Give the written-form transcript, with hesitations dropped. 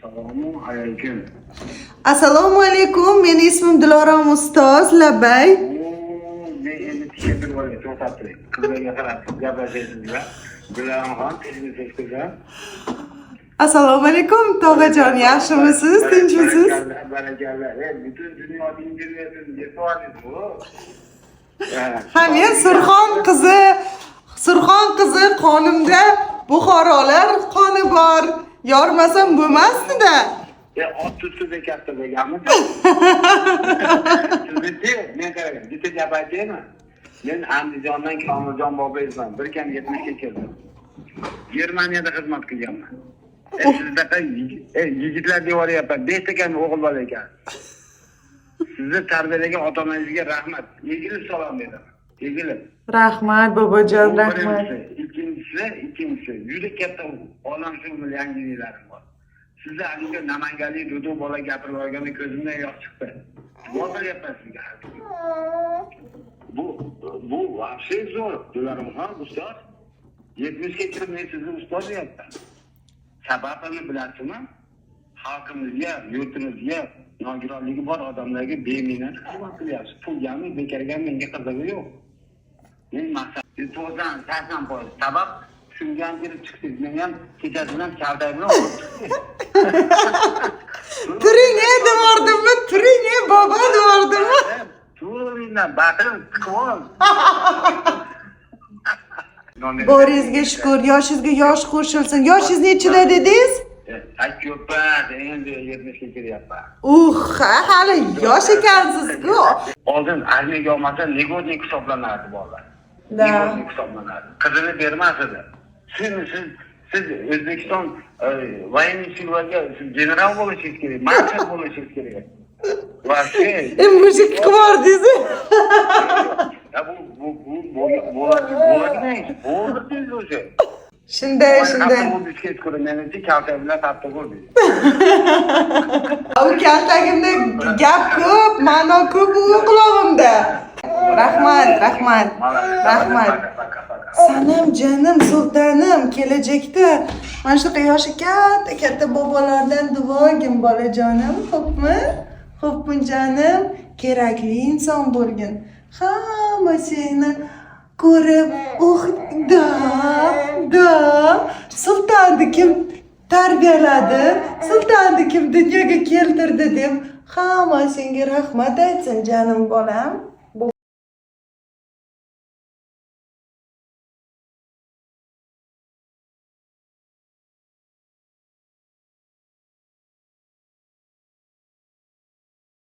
Assalomu alaykum. Assalomu alaykum, meni ismim Dilorom ustoz, labbay. Men endi tikka olay, to'xtab turing. Qizlarga qarab gaplashasizlar. Dilaromxon, tinchmisiz, qizlar? Assalomu alaykum, tog'ajon, yaxshimisiz, tinchmisiz? Barakalla, barakalla. Butun dunyo tinchimisiz, yetib bu. Ha, men Surxon qizi, Surxon qizi, qonimda Buxorolar qoni bor. Yormasam bo'lmasdi-da. Ot ustida katta bo'lganmisiz? Sizniki, men qarang, bitta gap aytaymi? Men Andijondan Komiljon Boboyevman. Bir kam 70 ga keldim. Germaniyada xizmat qilganman. Sizdaqa yigitlar deb yuboryapman. Beshta kam o'g'il bola ekan. Sizni tarbiyalagan ota onangizga rahmat. Egilib salom beraman. Egilib. Rahmat, bobojon, Bu rahmat. birinchisi. Ikkinchisi, juda katta olamshumul yangiliklarim bor. Sizni haligi namanganlik dudu bola gapirib olganda ko'zimdan yosh chiqdi. Nima qilyapman sizga? Bu вообще zo'r. Dilaromxon ustoz. 70 ga kirib men sizni ustoz deyapman. Sababini bilasizmi? Xalqimizga, yurtimizga, nogironligi bor odamlarga beminnat xizmat qilyapsiz. Pulgami, bekorgami, menga qizig'i yo'q. Men maqsad 90, 80%. Sabab shunga ham kelib chiqdingiz. Men ham kechasidan kaltak bilan urib chiqdim. Turing, ey, devordimmi? Turing, ey, bobo, devordimmi? Turingdan baqirib tiqib ol. Boringizga shukur, yoshingizga yosh qo'shilsin. Yoshingiz nechida dedingiz? Ay, ko'ppas, endi 70 ga kiryapman. Uh, ha, hali yosh ekansiz-ku. Oldin armiyaga olmasa, негодник hisoblanardi bolalar. Да. Негодник hisoblanardi. Qizini bermas edi. Siz O'zbekiston военный сила ga siz general bo'lishingiz kerak, marshal bo'lishingiz kerak. Вообще. Мужик qilib yubordingiz. Ya bu bo'ladi, bo'ladi, bo'ldi o'zi. Shunday, shunday. Qattiq urdi, menimcha kaltak bilan qattiq urdi. U kaltagimda gap ko'p, ma'no ko'p u qulog'imda. Rahmat, rahmat. Rahmat. Sanam, janim, sultonim, kelajakda mana shunaqa yoshi katta katta bobolardan duo olgin, bolajonim, xo'pmi? Xo'pmi, janim? Kerakli inson bo'lgin. Hamma seni ko'rib, "Uh, да, да, sultonni kim tarbiyaladi, sultonni kim dunyoga keltirdi?" deb hamma senga rahmat aytsin, janim bolam.